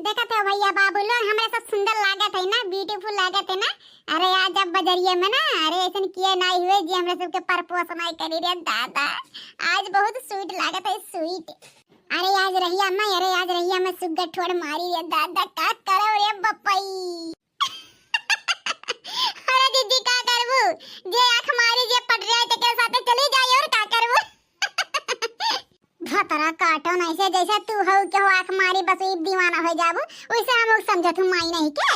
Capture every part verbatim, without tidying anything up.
देखत है भैया बाबू लोग, हमरा सब सुंदर लागत है ना, beautiful लागत है ना। अरे आज अब बजरिया में ना, अरे ऐसन किए नाई हुए जी, हमरा सबके propose नाई करी रे दादा। आज बहुत sweet लागत है, sweet। अरे आज रहिया में, अरे आज रहिया में सुग्गा ठोड़ मारी रे दादा, का करब रे बपई। अरे दीदी का करबू, जे आँख मारी जे पट जाए तेकरे साथे चली जाई, और का करबू। भतरा काटो नहीं से, जैसे तू हो के हो आँख मारी बस ई दीवाना हो जाबू, वैसे हम लोग समझत हूँ माई नहीं के।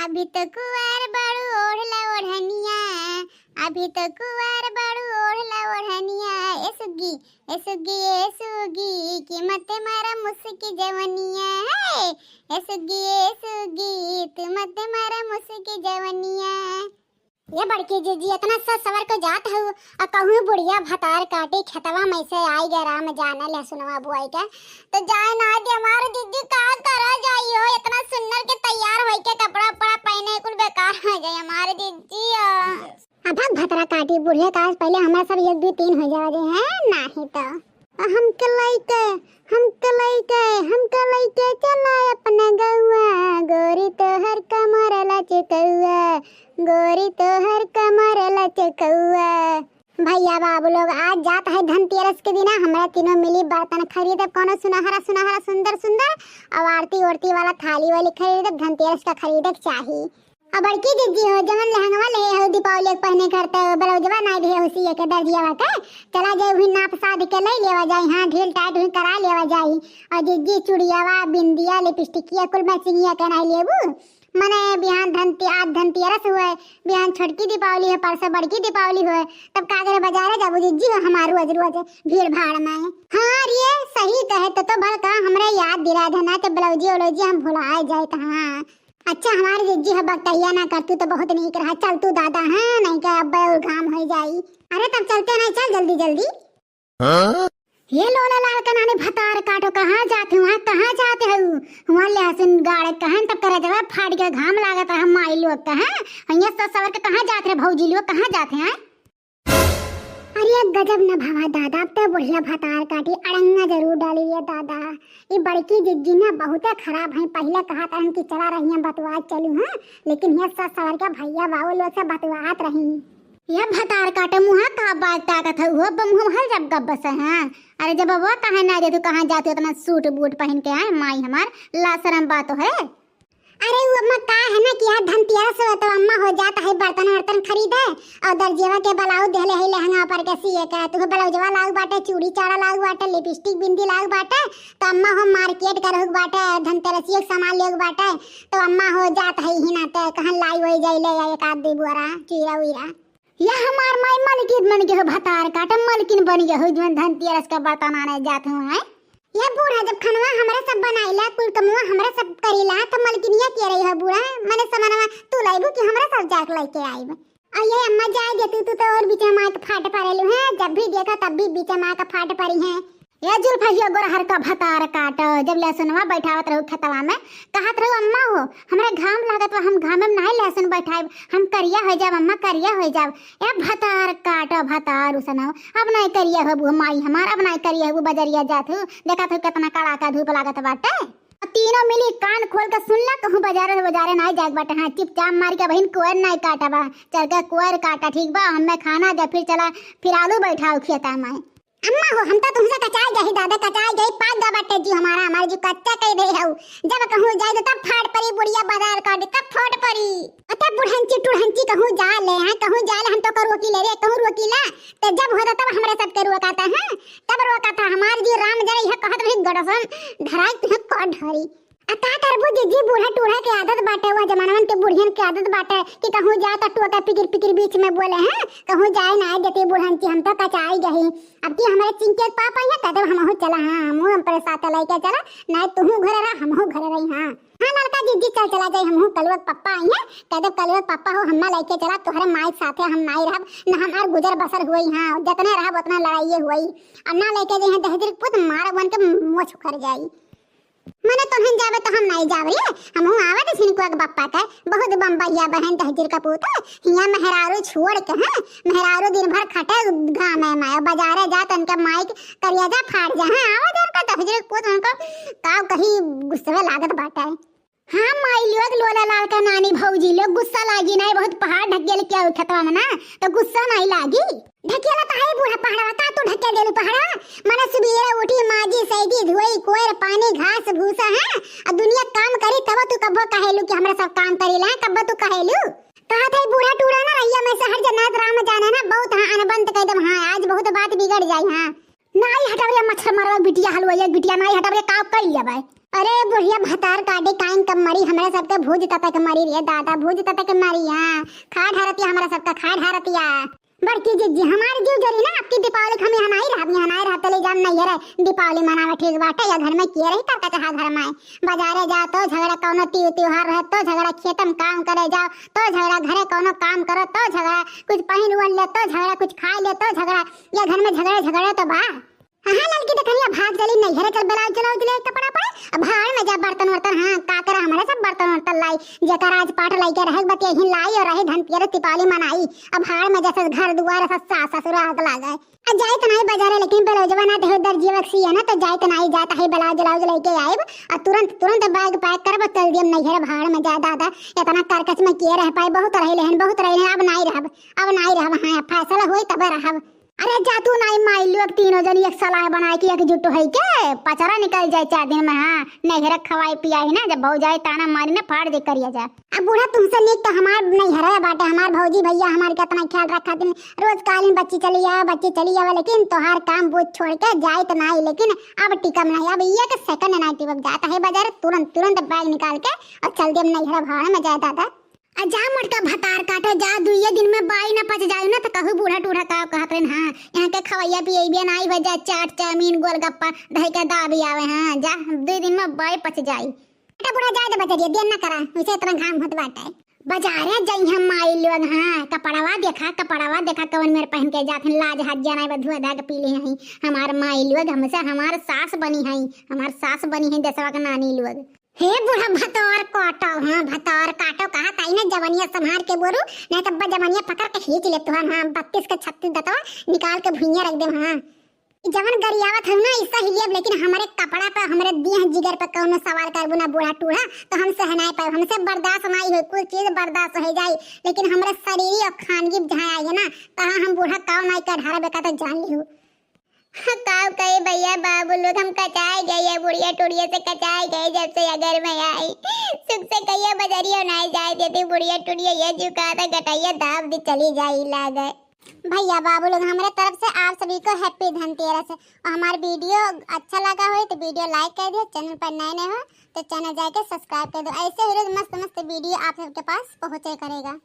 अभी तो कुंवार बाड़ू ओढ़ला ओढ़निया, अभी तो कुंवार बाड़ू ओढ़ला ओढ़निया, ए सुग्गी, ए सुग्गी, ए सुग्गी, कि मत मारा मुस्की जवनिया, हे, ए सुग्गी, ए सुग्गी, तू मत मारा मुस्की जवनिया। ये बड़की जीजी, इतना सज सवर के जात हऊ, आ कहूँ बुढ़िया भतार काटी खेतवा में से आई गए, राम जाने लहसुनवा बुआई के, तो जाए ना दे हमार जीजी, का करा जाई हो, इतना सुंदर के तैयार होई के कपड़ा उपड़ा पहने कुल बेकार हो जाए हमार जीजी। अब भतरा काटी बुढ़िया का आज पहले हमरा सब एक दू तीन हो जावा दे हैं, नाही तो। हमके लइके, हमके लइके, हमके लइके चला अपना गौआ, गोरी तोहर कमर लचकौआ, गोरी तोहर कमर लचकौआ। भैया बाबू लोग, आज जात है धनतेरस के दिना, हमरा तीनों मिली बर्तन खरीदब, कोनो सुनहरा सुनहरा सुंदर सुंदर, और आरती ओरती वाला थाली वाली खरीदब, धनतेरस का खरीदे के चाही। अब बड़की जिज्जी हो, जवन लहंगवा ले हो दीपावली के पहने करते हो, ब्लाउजवा नाई दे हो सिए के दर्जियावा के, चला जाए वही नाप साध के ले लेवा जाई, हाँ ढील टाइट हुई करा लेवा जाई। और जिज्जी चूड़ियावा, बिंदिया, लिपस्टिकिया कुल मैचिंगिया के नाई लेबू। मने बिहान धनते-, आज धनतेरस हुए, बिहान छोटकी दीपावली है, परसों बड़की दीपावली हुए, तब का करे बाजारे जाबू जिज्जी हो हमार रोज रोज भीड़ भाड़ में। हाँ रे, सही कहे तो, तो भल का हमरे याद दिला देना तो ब्लाउजी ओलाउजी हम भुलाए जाए तो। हाँ अच्छा, हमारे जिज्जी हो बकतैया ना करतू तो बहुत नीक रहा। चल तू दादा, हाँ, नहीं का अब और घाम हो जाई। अरे तब चलते नहीं, चल जल्दी जल्दी। हाँ? ये लोला लाल का नानी भतार काटो, कहाँ जाते हो, हाँ, कहाँ जाते हो? वहाँ लहसुन गाड़े कहन तब करे जब फाट के घाम लागत है, हम माई लोग का, हाँ? यहाँ सज सवर के कहाँ जाते रहे भौजी लोग, कहाँ जाते हैं? अरे गजब न भवा दादा, अब तो बुढ़िया भतार काटी अड़ंगा जरूर डाली रे दादा। ये बड़की जिज्जी ना बहुते खराब है, पहले कहा था कि चला रही हैं बतुआ चलू, हाँ, लेकिन ये सज सवर के भैया बाबू लोग से बतुआत रही। ये भतार काटे मुँहा का बात ताकत है, वो बमुँह हल जब गप बसे हैं। अरे जब वो कहे ना दे तू कहाँ जाती हो इतना सूट बूट पहन के, आए माई हमार, लाशरम बात तो है। अरे वो अम्मा का है ना कि यार धनतेरस हो तो अम्मा हो जात है बर्तन वर्तन खरीदे और दर्जियवा के ब्लाउज देले है लहंगा पर के सिए के, तुहे ब्लाउजवा लाग बाटे, चूड़ी चाड़ा लाग बाटे, लिपस्टिक बिंदी लाग बाटे, तो अम्मा हो मार्केट करहुक बाटे, धनतेरसियो के सामान लेग बाटे, तो अम्मा हो जात है ही ना तो कहन लाई वही जाई ले एक आध दो बोरा चीरा उरा। या हमार माई मलकिन बन गए हो, भतार काटे मलकिन बन गए हो, जवन धनतेरस का बर्तन आने जात हो हैं। या बूढ़ा जब खनवा हमरा सब बनाइला, कुल कमवा हमरा सब करीला, तो मलकिनिया के रही हो बूढ़ा, मने समनवा तू लाइबू कि हमरा सब जाके लेके आइब। और ये अम्मा जाए देती तू तो और बीच में मार के फाट पड़ेलू हैं, जब भी देखा तब भी बीच में मार के फाट पड़ी हैं। ए जुल्फहिया गोरहर का भतार काट, जब लहसुनवा बैठावत रहू खेतवा में, कहत रहू, "अम्मा हो, हमरा घाम लागत बा, हम घामे में नाहीं लहसुन बैठाइब, हम करिया होइ जाब, अम्मा करिया होइ जाब।" ए भतार काट, भतार उसनवा, अब नाहीं करिया होबू माई हमार, अब नाहीं करिया होबू, बजरिया जात हू, देखत हू केतना कड़ाका धूप लागत बाटे। तीनों मिली कान खोल के सुन ला, कहूँ बजारे से बजारे नाहीं जाए बाटे। हाँ, चुपचाप मार के बहिन कोयर नाहीं काटबा, चल के कोयर काटा, ठीक बा? हमें खाना दे, फिर चला, फिर आलू बैठाओ खेता में। अम्मा हो, हम तो तुमसे कचाई गई दादा, कचाई गई, पाक गा बाटे जी हमारा, हमारे जी कच्चा कह दे हऊ। जब कहूँ जाए तो तब फाड़ परी बुढ़िया बजारे काटे, तब फाड़ परी। अतः बुढ़ंची टुढ़ंची कहूँ जा ले, हाँ, कहूँ जा ले, हम तो का रोकी ले रे, कहूँ रोकी ला, तो जब होता तब हमरे सबके रोकाता है, तब रोकाता हमार जी राम जरा यह कहत रही गड़सन धराई तुहे कट धरी। आ का करबू जिज्जी, बूढ़ा टूढ़ा के आदत बाटे, वह जमानवन के बुढ़ियन के आदत बाटे कि कहूँ जा त टोका पिकिर पिकिर बीच में बोले हैं, कहूँ जाए ना देती बुढ़ंची, हम तो कचाई गई। अब की हमारे चिंके पापा यहाँ कदम हमहू चला, हाँ, हमहू हम पर साथ लेके चला, ना तू घरे रह, हमहू घरे रही, हाँ। हाँ लड़का जिज्जी चल चला जाई, हमहू कलुआ के पप्पा आई हैं, कह दे कलुआ के पप्पा हो, हम्मा लेके चला, तोहरे माई के साथे हम नाई रहब, ना हमार गुजर बसर हुई, हाँ, जितने रहब उतना लड़ाइये हुई, और ना लेके जाई हैं दहेजर के पुत, मार बन के मोछ उखड़ जाई। मने तोहन जाबे तो हम नाई जाब रे, हमहू आवे तो सिन तोहक बप्पा के बहुत बम्बैया बहन दहिजर कपूत है। हियाँ मेहरारू छोड़ के, हैं, मेहरारू दिन भर खटे घामे में, बाजारे जा तनके माई के करिया जा फाड़ जा, हैं, आवा जा उनका दहिजर कपूत, उनको का कही गुस्सवे लागत बाटे। हाँ माई लोग, लोला लाल का नानी भौजी लोग गुस्सा लागी नाई, बहुत पहाड़ ढकेल के आउ खेतवा में ना, तो गुस्सा नाई लागी। ढकेला तो है बूढ़ा पहाड़वा, का तू ढकेल देलू पहाड़वा? मने सुबेरे उठी, माजी, सैदी, धोई, कोयर, पानी, घास, भूसा, हैं, आ दुनिया काम करी, तब तू कब्बो कहेलू कि हमरा सब काम करी ला, कब्बो तू कहेलू? कहा था बूढ़ा टूढ़ा ना रहिया में से हर जन्नत राम जाने ना, बहुत हाँ अनबंत कह दम, हाँ आज बहुत बात बिगड़ जाई, हाँ। नाई हटाव रे मच्छर मरवा बिटिया हलवा, ये बिटिया नाई हटाव रे, का कइल जाबे? अरे बुढ़िया भतार काटे काइन कब मरी, हमरा सबके भूज ततक मरी रे दादा, भूज ततक मरी, हाँ। खा ढारतिया हमरा सबका, खा ढारतिया। बड़की जिज्जी, हमार जीव जरी ना, आपकी दीपावली के हम यहाँ नाई रहब, यहाँ नाई रहब, तले जाम नहीं है रे। दीपावली मनावे ठीक बाटे, या घर में किए रही करका चाहा घर में। बाजारे जा तो झगड़ा, कौनो ती-, त्योहार रहे तो झगड़ा, खेतम काम करे जाओ तो झगड़ा, घरे कौनो काम करो तो झगड़ा, कुछ पहिन उहन ले तो झगड़ा, कुछ खाए ले तो झगड़ा, या घर में झगड़ा, झगड़ा तो बा। हाँ, ललकी देखनिया भाग चली नैहरे, चल ब्लाउज, ब्लाउज ले कपड़ा पाए। अब भाड़ में जा बर्तन वर्तन, हाँ, का करे हमारे सब बर्तन वर्तन लाई। जेकर आज पाठ लाई के रहे बतिया ही लाई और रहे धनतेरस दीपावली मनाई। अब भाड़ में जैसे घर दुआर सब सास ससुर आग लागे। आ जाए तो नहीं बाजारे, लेकिन ब्लाउजवा ना देहो दर्जिया बक्सी है ना, तो जाए तो नहीं जाता है ब्लाउज, ब्लाउज लेके आएब। आ तुरंत, तुरंत बैग पैक करब, चल दियम नैहरे भाड़ में जा दादा। इतना करकच में किए रह पाए, बहुत रहे लेहन, बहुत रहे लेहन, अब नहीं रहब, अब नहीं रहब। हाँ, फैसला होई तबे रहब। अरे जा तू नाई माई लोग तीनों जनी एक सलाह बनाए के एकजुट होई के पचरा निकल जाए चार दिन में। हाँ, नैहरे खवाई पियाई ना, जब भौजाई ताना मारी ना फाड़ दे करिया जा। अब बूढ़ा तुमसे नीक तो हमार नैहरे बाटे, हमार भौजी भैया हमार कितना ख्याल रखा दिन, रोज कालिन बच्ची चली आवा, बच्ची चली आवा, लेकिन तोहार काम बूझ छोड़ के जाइत नाई, लेकिन अब टिकम नाई, अब एक सेकंड नाई टिकब, जात है बाजार तुरंत, तुरंत बैग निकाल के और चल देम नैहरे भाड़ में जाए दादा। आ जा मोटका भतार काटो, जा, दुइये दिन में बाई ना पच जाई ना, त कहू बूढ़ा टूढ़ा का कहत रहन, हाँ, यहाँ के खवैया पियैबे नाई हो जा, चाट, चाउमीन, गोलगप्पा, दही का दाबी आवे, हाँ, जा, दुई दिन में बाई पच जाई। बेटा बूढ़ा जाए दे बजरिया, देर ना करा, वैसे इतना घाम होत बाटे। बाजारे जाई हम माई लोग, हाँ, कपड़वा देखा, कपड़वा देखा, कवन मेर पहन के जात हन, लाज हाथ जनाए बा, धुआ धाग पी ले हई। हमार माई लोग हमसे, हमार सास बनी हई, हमार सास बनी हई देसवा के नानी लोग। हे बूढ़ा भतौर काटो, हाँ, भतौर काटो, कहा ताई ना जवनिया संभार के बोलू, नहीं तब जवनिया पकड़ के खींच ले तुहन, हाँ, बत्तीस के छत्तीस दतवा निकाल के भुइयां रख देम, हाँ। ई जवन गरियावत हऊ ना, ई सही लेब, लेकिन हमरे कपड़ा पे, हमरे देह जिगर पे कौनो सवाल करबू ना बूढ़ा टूढ़ा, तो हम सह नाई पाएब, हमसे बर्दाश्त नाई होई, कुल चीज बर्दाश्त हो जाई, लेकिन हमरे शरीर और खानगी जहाँ आई है ना, तहाँ हम बूढ़ा काव नाई कर ढारबे का तो जान लिहू। का कही भैया बाबू लोग, हम कचाए गए, ये बुढ़िया टुढ़िया से कचाए गए, जब से अगर में आई। सुख से कहिया बजरिया नाई जाए देती, बुढ़िया टुढ़िया ये जुका था गटैया दाब दी चली जाई लागे। भैया बाबू लोग, हमारे तरफ से आप सभी को हैप्पी धनतेरस। और हमारा वीडियो अच्छा लगा हो तो वीडियो लाइक कर दियो, चैनल पर नए नए हो तो चैनल जाके सब्सक्राइब कर दो। ऐसे ही रोज मस्त मस्त वीडियो आप सबके पास पहुँचे करेगा।